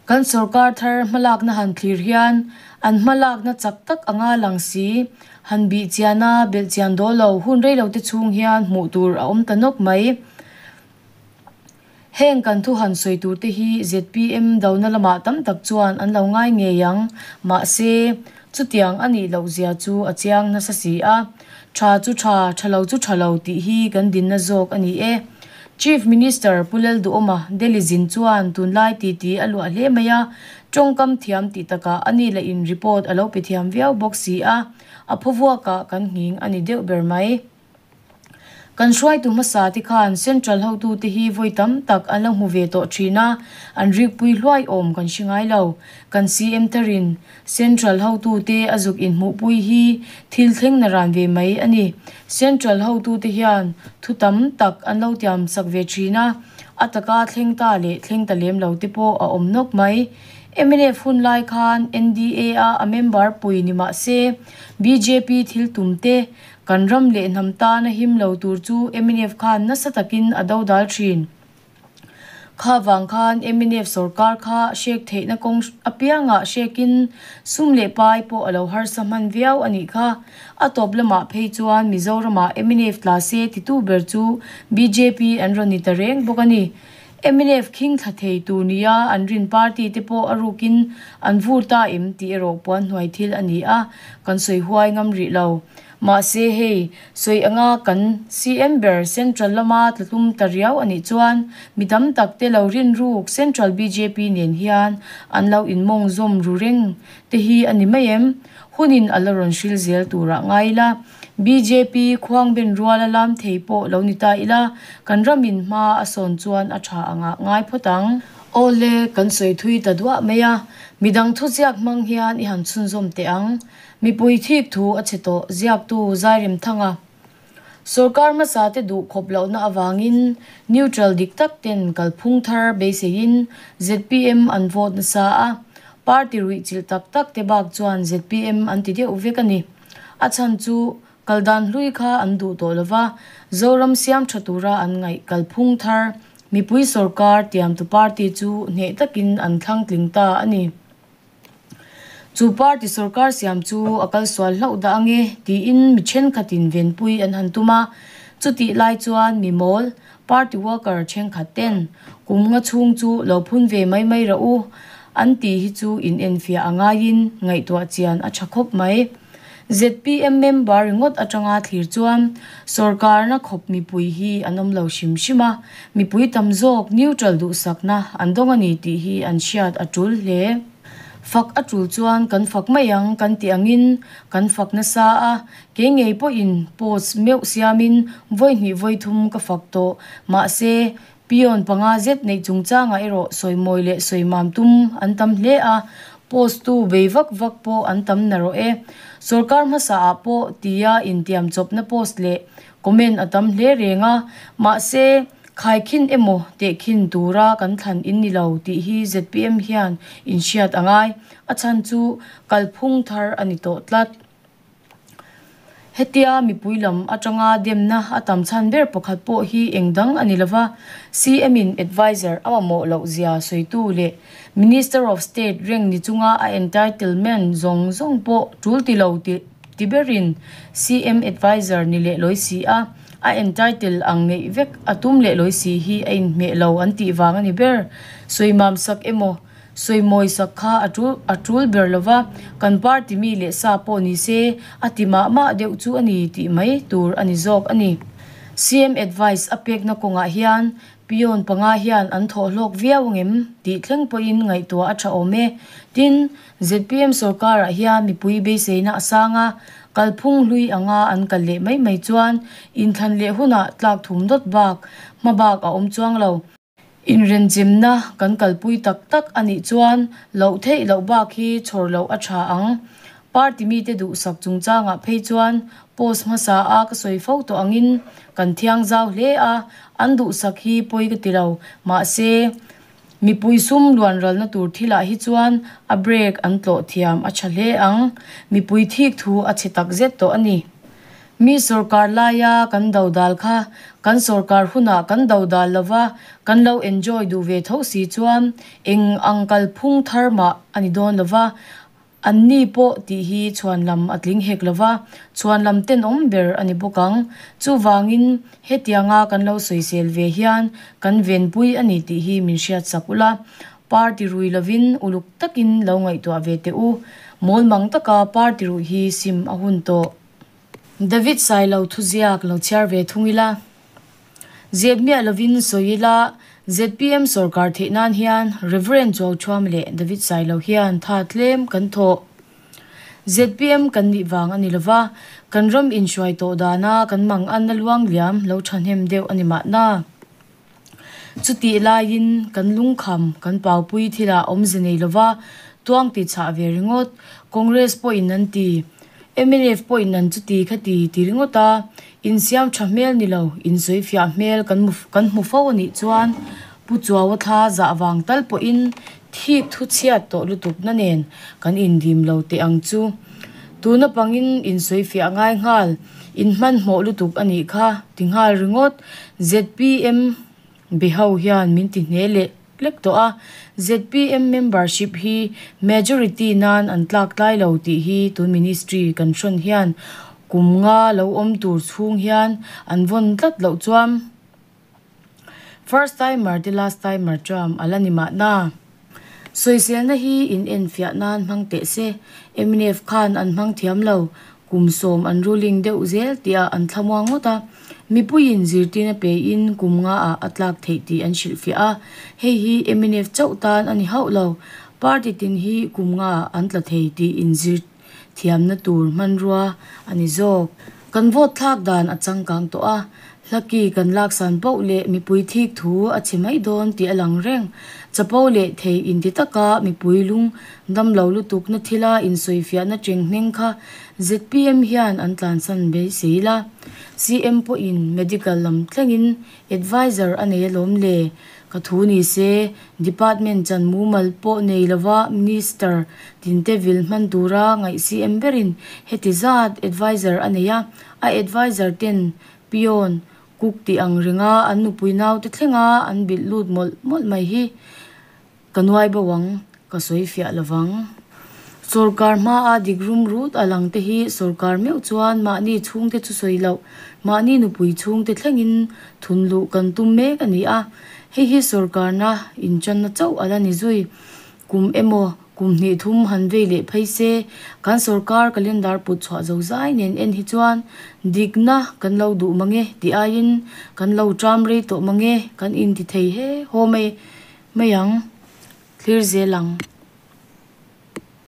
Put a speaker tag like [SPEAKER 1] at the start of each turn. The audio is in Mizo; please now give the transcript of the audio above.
[SPEAKER 1] Kan sawrkar thar hmalakna han thlir hian an hmalakna chak tak anga lang si, han bih chiana belh chian dawl lo hun rei lo te chhung hian hmuh tur a awm ta nawk mai. Heng kan thu han sawi tur te hi zpm dona lamah tam tak chuan an lo ngai ngei ang, mahse, chutiang a nih loh zia chu a chiang nasa si a. Tha chu tha, tha lo chu tha lo tih hi kan dinna zawk a ni e. Chief Minister Pu Lalduhawma Delhi zin chuan tunlai titi a luah hle mai a, tawngkam thiam tih takah a ni lahin report a lo pe thiam viau bawk si a, a phawvuakah kan nghing a ni deuh ber mai. Kan hruaitu hmasa te khan Central hotute hi vawi tam tak an lo hmu ve tawh thin a, an rikpui hluai awm kan hre ngai lo. Kan CM tharin Central hotute a zuk inhmuhpui hi thil thleng na ran ve mai a ni. Central hotute hian thu tam tak an lo tiam sak ve thin a, a taka thleng ta leh thleng ta lem lo te pawh a awm nawk mai. Mnf hun lai khan NDA a a member pui ni mah se bjp thil tum te Kan ram leh hnam tana him lo tur chu mnf khan nasa takin a dodal thin. Kha vang khan mnf sorkar kha hrek theihna kawng apiangah hrekin sum leh pai pawh a lo harsa hman viau a nih kha. A tawp lamah phei chuan Mizoramah mnf tla se titu ber chu bjp an rawn ni ta reng bawk a ni. Mnf khing thla thei tur nia an rin party te pawh a rukin an vur ta em tih erawh puan hnuai thil a ni a, kan sawi huai ngam rih lo. Mahse hei, sawi anga kan CM ber Central lama tla tlum ta riau a nih chuan mi tam tak te lo rin ruk Central bjp nen hian an lo inmawng zawm ru reng te hi a ni mai em? Hunin a la rawn hril zel turah ngai ila. Bjp khuang ben ruala lam thei pawh lo ni ta ila, kan ramin hma a sawn chuan a tha angah ngai phawt ang. Awle, kan sawi thui ta duah mai a, midang thuziak hmang hian i han chhunzawm teh ang. Mipui thik thu a chhe tawh, ziaktu Zairemthanga. Sorkar hmasa te duh khawp lohna avangin neutral dik tak ten kalphung thar beiseiin zpm an vote nasa a, party ruihchilh tak tak te bak chuan zpm an ti deuh vek a ni. A chhan chu kal dan hlui kha an duh tawh lova, Zoram siam tha tura an ngaih kalphung thar mipui sorkar tiamtu party chu hneh takin an thlang tling ta a ni. Chu party sorkar siam chu a kal sual hlauh dah ange tiin mi thenkhatin venpui an han tum a, chutih lai chuan mi mawl party worker thenkhat ten kum nga chhung chu lo phun ve mai mai rawh u an tih hi chu inenfiah a ngaiin ngaihtuah chian a tha khawp mai. Zpm member ringawt atanga thlir chuan sorkarna khawp mipui hi an awm lo hrim hrim a, mipui tam zawk neutral duhsakna an dawng a ni tih hi an hriat a tul hle. Fak a tul chuan kan fak mai ang kan tih angin kan fak nasa a, kei ngei pawhin post meuh siamin vawi hnih vawi thum ka fak tawh. Mahse, Peon panga zet neih chungchangah erawh sawimawi leh sawimam tum an tam hle a, post tu bei vak vak pawh an tam narawh e. Sorkar hmasaah pawh tia intiam chawpna post leh comment a tam hle reng a, mahse, khaikhin emaw tehkhin tura kan thlan in ni lo tih hi zpm hian inhriat a ngai, a chhan chu kalphung thar a ni tawh tlat. Hetia mipui lam atanga demna a tam chhan ber pakhat pawh hi eng dang a ni lova, CM in adviser a mamawh loh zia sawitu leh Minister of State reng ni chunga a entitlement zawng zawng pawh tul ti lo ti berin CM adviser ni leh lawi si a, a entitle ang neih vek a tum leh lawi si hi a inhmeh lo an tih vang a ni ber. Sawimam sak emaw? Sawimawi sak kha a tul a tul ber lo va, kan party mi leh sa pawh ni se a ti mah mah deuh chu a ni tih mai tur a ni zawk a ni. CM advice a pekna kawngah hian peon panga hian an thawh hlawk viau angem tih thleng pawhin ngaihtuah a tha awm e. Tin, zpm sorkarah hian mipui beiseina a sang a, kalphung hlui anga an kal leh mai mai chuan inthlan leh hunah tlak thum dawt bak hmabak a awm chuang lo. Inrenchemna kan kalpui tak tak a nih chuan loh theih loh bak hi chhawr loh a tha ang. Party mite duhsak chungchangah phei chuan post hmasa a ka sawi fo tawh angin kan thiang zau hle a, an duhsak hi pawi ka ti lo. Mahse, mipui sum luan ralna tur thilah hi chuan a break an tlawh thiam a tha hle ang. Mipui thik thu a chhe takzet tawh a ni. Mi sawrkar laia kan dodal kha kan sawrkar hunah kan dodal lova kan lo enjoy duh ve tho si chuan eng ang kalphung thar mah a ni dawn lova, Anni pawh tih hi chhuanlam a tling hek lo va, chhuanlam tenawm ber a ni bawk ang. Chuvangin, hetianga kan lo sawisel ve hian kan venpui a ni tih hi min hriatsak ula, party rui lovin uluk takin lo ngaihtuah ve teh u. Mawlmang taka party ruih hi sim a hun tawh. David Sailo thuziak lo chhiar ve thung ila. Zep miah lovin sawi ila, zpm sawrkar theih nan hian Rev. Chuauṭhuam leh David Sailo hian tha tlem kan thawh. Zpm kan nih vang a ni lova, kan ram inhruai tawh dana kan mang anna luang liam lo thahnem deuh a ni mahna. Chutih laiin kan lungkham kan paupui thilah awmze nei lova tuang ti chhah ve ringawt. Congress pawhin an ti, mnf pawhin an chuti khati ti ringawt a, insiam tha hmel ni lo, insawifiah hmel kan kan hmu fo a nih chuan Pu Chuaua thla zah vang tal pawhin thik thu chhiat tawh lutukna nen kan indim lo teh ang chu. Tuna pangin insawifiah ngai nghal, inhmanhmawh lutuk a nih kha ti nghal ringawt. Zpm be ho hian min ti hne leh lek tawh a, zpm membership hi majority nan an tlak tlai lo tih hi tun ministry kan hrawn hian kum nga lo awm tur chhung hian an vawn tlat loh chuan First timer te last timer term a la ni mahna. Sawiselna hi in enfiah nan hmang teh se, mnf khan an hmang thiam lo, kum sawm an ruling deuh zel tihah an thlamuang ngawt a, mipuiin zirtirna pein kum nga ah a tlak theih tih an hrilhfiah a, hei hi mnf chauh tan a ni hauh lo, party tin hi kum nga ah an tla thei tih inzir thiamna tur hmanrua a ni zawk. Kan vote thlak dan a changkang tawh a, hlaki kan laksan poh leh mipui thik thu a chhe mai dawn tih a lang reng. Chapo leh thei inti taka mipui lung damlo lutukna thila insawifiahna chenghneng kha zpm hian an tlansan beisei la. CM pawhin medical lam thlengin adviser a nei alawm le. Ka thu ni se, Department chan mumal pawh nei lova Minister tinte vil hman tura ngaih CM berin heti zat adviser a nei a, a adviser ten peon, cook tih ang ringa an nupui naute thlenga an bilh lut mawlh mawlh mai hi ka nuai bo ang, ka sawi fiah lovang. Sorkar hmaa dik rum rut a lang te hi sorkar meuh chuan mahni chhungte chu sawi loh, mahni nupui chhungte thlengin thun luh kan tum mek a ni a. Hei hi sorkarna inchanna chauh a la ni zui. Kum emaw, kum hnih thum han vei leh phei se, kan sorkar calendar put chhuah zo zai nen en hi chuan dikna kan lo duh mange tih aiin kan lo ṭam rei tawh mange kan inti thei he haw mai mai ang. Thlir zel ang.